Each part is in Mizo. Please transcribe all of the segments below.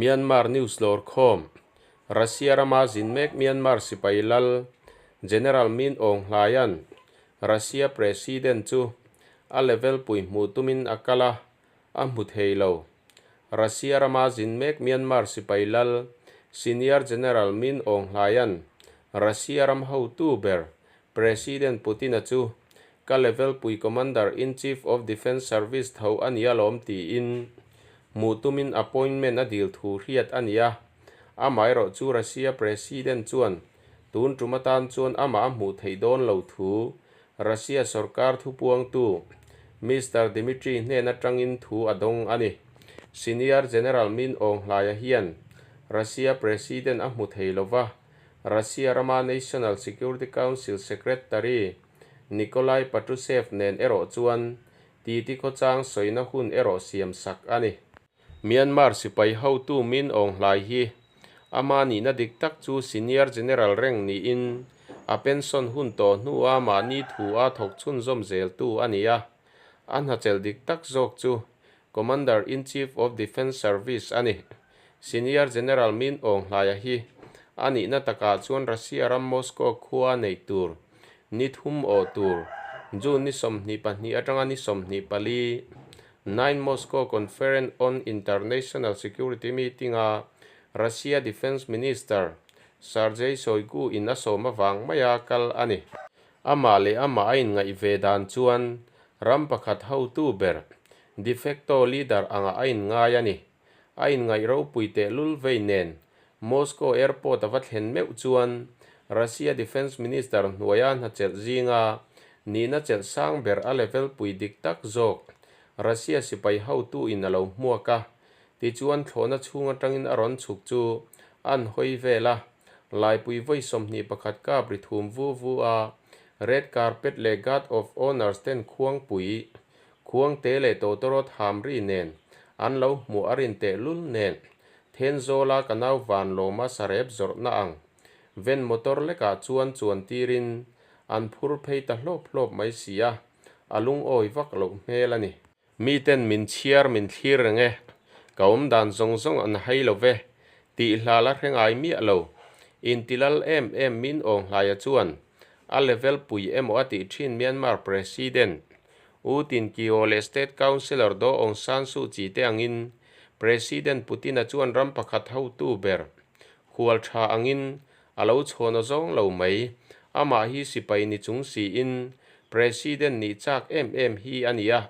Myanmar News Lawrkhawm, Russia rama zin mek Myanmar sipai lal General Min Aung Hlaing-a'n Russia President chu a level pui hmuh tumin a kal a, a hmu thei lo. Russia rama zin mek Myanmar sipai lal Senior General Min Aung Hlaing-a'n Russia ram hotu ber President Putin-a chu ka level pui Commander-in-Chief of Defence Service tho a nia lawm tiin hmuh tumin appointment a dil thu hriat a ni a. Amaherawh chu Russia President chuan tun tum atan chuan amah a hmuh theih dawn lo thu Russia sorkar thupuangtu Mister Dmitry hnen atangin thu a dawng a ni. Senior General Min Aung Hlaia hian Russia President a hmu thei lova, Russia rama National Security Council Secretary Nikolai Patrushev nen erawh chuan titi khawchang sawina hun erawh siam sak a ni. Myanmar sipai hotu Min Aung Hlai hi ama nihna dik tak chu Senior General reng niin a pension hun tawh hnua mahni thu a thawk chhunzawm zeltu a ni a. A hnachelh dik tak zawk chu Commander-in-Chief of Defence Service a ni. Senior General Min Aung Hlaia hi a nihna takah chuan Russia ram Moscow khua neih tur ni thum awh tur June ni 22 atanga ni 24 Nine Moscow Conference on International Security meeting-a Russia Defence Minister Sergei Shoigu in a sawm avang maia kal a ni. Amah leh amah a inngaih ve dan chuan ram pakhat hotu ber, de facto leader angah a inngai a ni. A inngaih ropui tehlul vei nen Moscow airport a va thlen meuh chuan Russia Defence Minister hnuaia hnachelh zinga nihna chelh sang ber a level pui dik tak zawk Russia sipai hotu in a lo hmuak a, tichuan thlawhna chhung atangin a rawn chhuk chu an hawi vel a. Laipui vawi 21 kap ri thum vu vu a, red carpet leh guard of honours ten khuangpui, khuangte leh tawtawrawt ham ri nen an lo hmuh a rin tehlul nen Thenzawla ka nau van lawma sarep zawrhna ang ven motor lekah chuan chuan tirin an phur phei ta hlawp hlawp mai si a, a lungawi vak loh hmel a ni. Miten min chhiar min thlir reng e, ka awm dan zawng zawng an hai lo ve, tih hla la hre ngai miah lo. Intilal em em Min Aung Hlaia chuan a level pui emaw a tih thin Myanmar President U Tin Kyaw leh State Councillor Daw Aung San Suu Kyi te angin President Putin-a chuan ram pakhat hotu ber hual tha angin a lo chhawn aw zawng lo mai. Amah hi sipai ni chung siin President nih chak em em hi a ni a.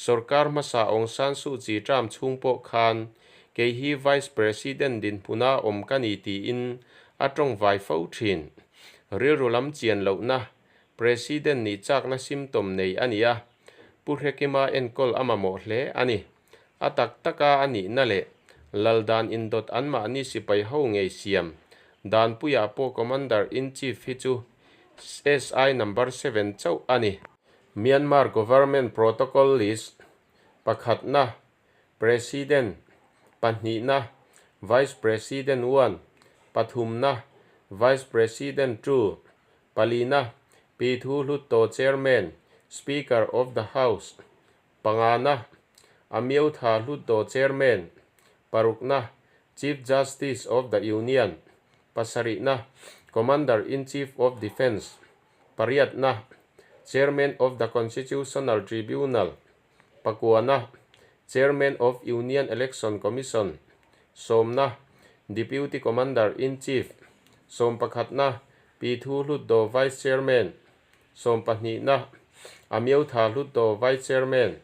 Sorkar hmasa Aung San Suu Kyi term chhung pawh khan kei hi Vice President dinhmuna awm ka ni tiin a tawngvai fo thin. Rilru lam chian lohna President nih chakna symptom nei a ni a, Pu Hrekima enkawl a mamawh hle a ni. A tak taka a nihna leh lal dan indawt anmahni sipai ho ngei siam Danpuiah pawh Commander-in-Chief hi chu SI number 7 chauh a ni. Myanmar Government Protocol List, Pakhatna, President, Pahnihna, Vice President 1, Pathumna, Vice President 2, Palina, Pyithu Hluttaw Chairman, Speaker of the House, Pangana, Amyotha Hluttaw Chairman, Parukna, Chief Justice of the Union, Pasarihna, Commander-in-Chief of Defence, Pariatna, Chairman of the Constitutional Tribunal, Pakuana, Chairman of Union Election Commission, Sawmna, Deputy Commander-in-Chief, Sawmpakhatna, Pyithu Hluttaw Vice Chairman, Sawmpahnihna, Amyotha Hluttaw Vice Chairman,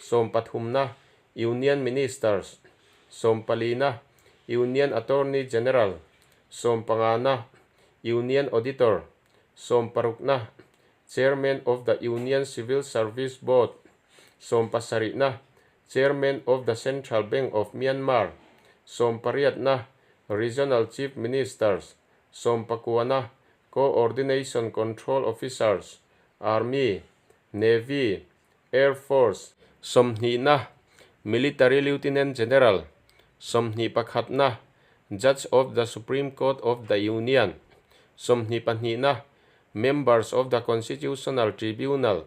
Sawmpathumna, Union Ministers, Sawmpalina, Union Attorney General, Sawmpangana, Union Auditor, Sawmparukna, Chairman of the Union Civil Service Board, Sawmpasarihna, Chairman of the Central Bank of Myanmar, Sawmpariatna, Regional Chief Ministers, Sawmpakuana, Coordination Control Officers, Army, Navy, Air Force, Sawmhnihna, Military Lieutenant General, 21na, Judge of the Supreme Court of the Union, 22na, Members of the Constitutional Tribunal,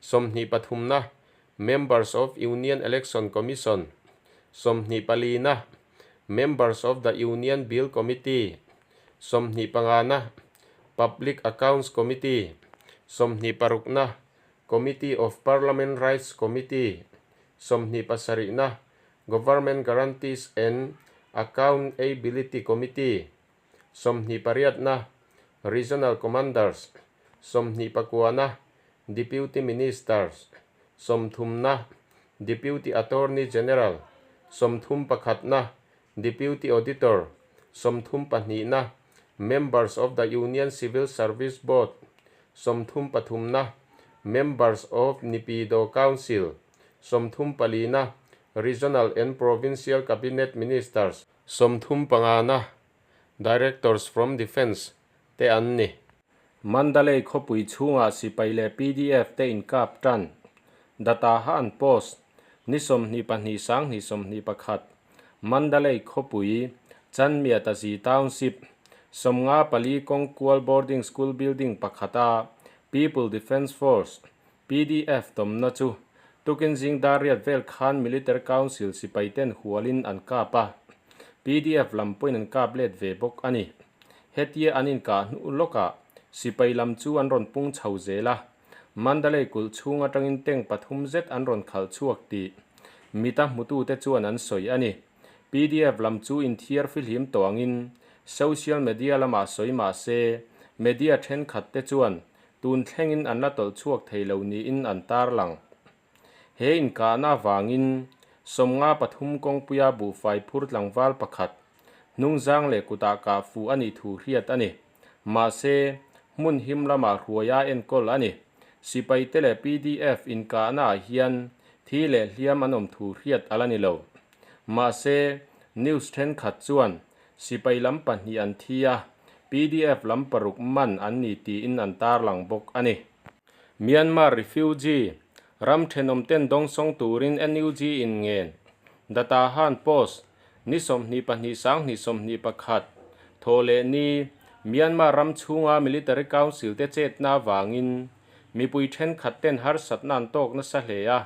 23na, Members of Union Election Commission, 24na, Members of the Union Bill Committee, 20 pangana, Public Accounts Committee, 26na, Committee of Parliament Rights Committee, 27na, Government Guarantees and Accountability Committee, 28na, Regional Commanders, 29na, Deputy Ministers, 30na, Deputy Attorney General, 31na, Deputy Auditor, 32na, Members of the Union Civil Service Board, 33na, Members of Naypyidaw Council, 34na, Regional and Provincial Cabinet Ministers, 35na, Directors from Defence te an ni. Mandalay khawpui chhungah sipai leh pdf te inkap tan. Data ha an post ni 22 sanghnih 21 Mandalay khawpui Chanmiatazi Township 54 kawngkual boarding school building pakhata People Defence Force, pdf, tawmna chu tukin zing dar riat vel khan Military Council sipai ten hualin an kap a, pdf lam pawhin an kap let ve bawk a ni. Hetia an inkah hnu lawkah sipai lam chu an rawn pung chho zel a, Mandalay kulh chhung atangin tank pathum zet an rawn khalh chhuak tih mita hmutute chuan an sawi a ni. Pdf lam chu inthiar fihlim tawh angin social media lamah sawi mah se, media thenkhat te chuan tun thlengin an la tawlh chhuak thei lo niin an tarlang. He inkahna avangin 53 kawngpuia buhfai phur tlangval pakhat hnungzang leh kutah kah fuh a nih thu hriat a ni. Mahse, hmun him lamah hruaia enkawl a ni. Sipaite leh pdf inkahnaah hian thi leh hliam an awm thu hriat a la ni lo. Mahse, news thenkhat chuan sipai lam pahnih an thi a, pdf lam paruk man an ni tiin an tarlang bawk a ni. Myanmar refugee ram thenawmten dawngsawng turin NUG in ngen data han post ni 22 sanghnih 21 thaw leh ni Myanmar ram chhunga military council te chetna avangin mipui thenkhat ten harsatna an tawk nasa hle a,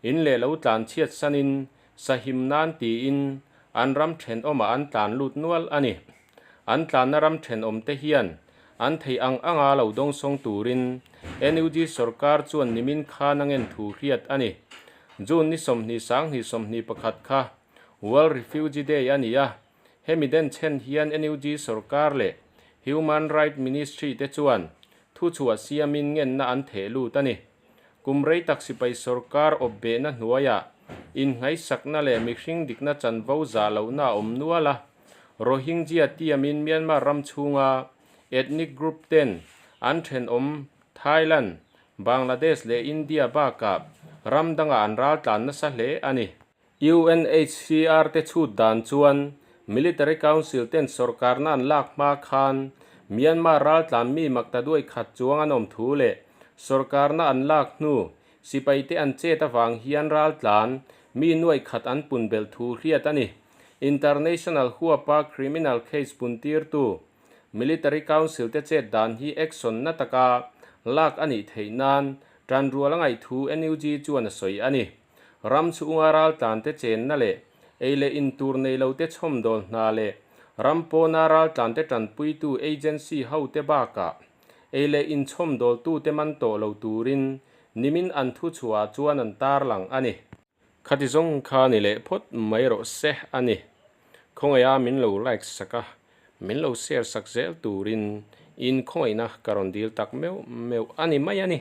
in leh lo tlan chhiat sanin sahim nan tiin an ram thenawmah an tlan lut nual a ni. An tlanna ram thenawm te hian an theih ang anga lo dawngsawng turin NUG sorkar chuan nimin khan a ngen thu hriat a ni. June ni 20 sanghnih 21 kha World Refugee Day a ni a, hemi den chhen hian NUG sorkar leh Human Right Ministry te chuan thuchhuah siamin ngenna an theh lut a ni. Kum rei tak sipai sorkar awp behna hnuaiah innghaisakna leh mihring dikna chanvo zah lohna a awm nual a. Rohingya tiamin Myanmar ram chhunga ethnic group ten an thenawm Thailand, Bangladesh leh India bakah ram dangah an raltlan nasa hle a ni. UNHCR te chhut dan chuan Military Council ten sorkarna an lak hma khan Myanmar raltlan mi makta duai khat chuang an awm thu leh sorkarna an lak hnu sipai te an chet avang hian raltlan mi nuai khat an pun belh thu hriat a ni. International huapa criminal case pun tirtu Military Council te chet dan hi action na taka lak a nih theih nan tanrual a ngaih thu NUG chuan a sawi a ni. Ram chhunga raltlante chenna leh ei leh in tur nei lote chhawmdawl hna leh ram pawna raltlante tanpuitu agency hote bakah ei leh in chhawmdawltute man tawh lo turin nimin an thuchhuah chuan an tarlang a ni. Khati zawng kha ni leh phawt mai rawh se a ni. Khawngaiha min lo like sak a, min lo share sak zel turin in khawngaihna ka rawn dil tak meuh meuh a ni mai a ni.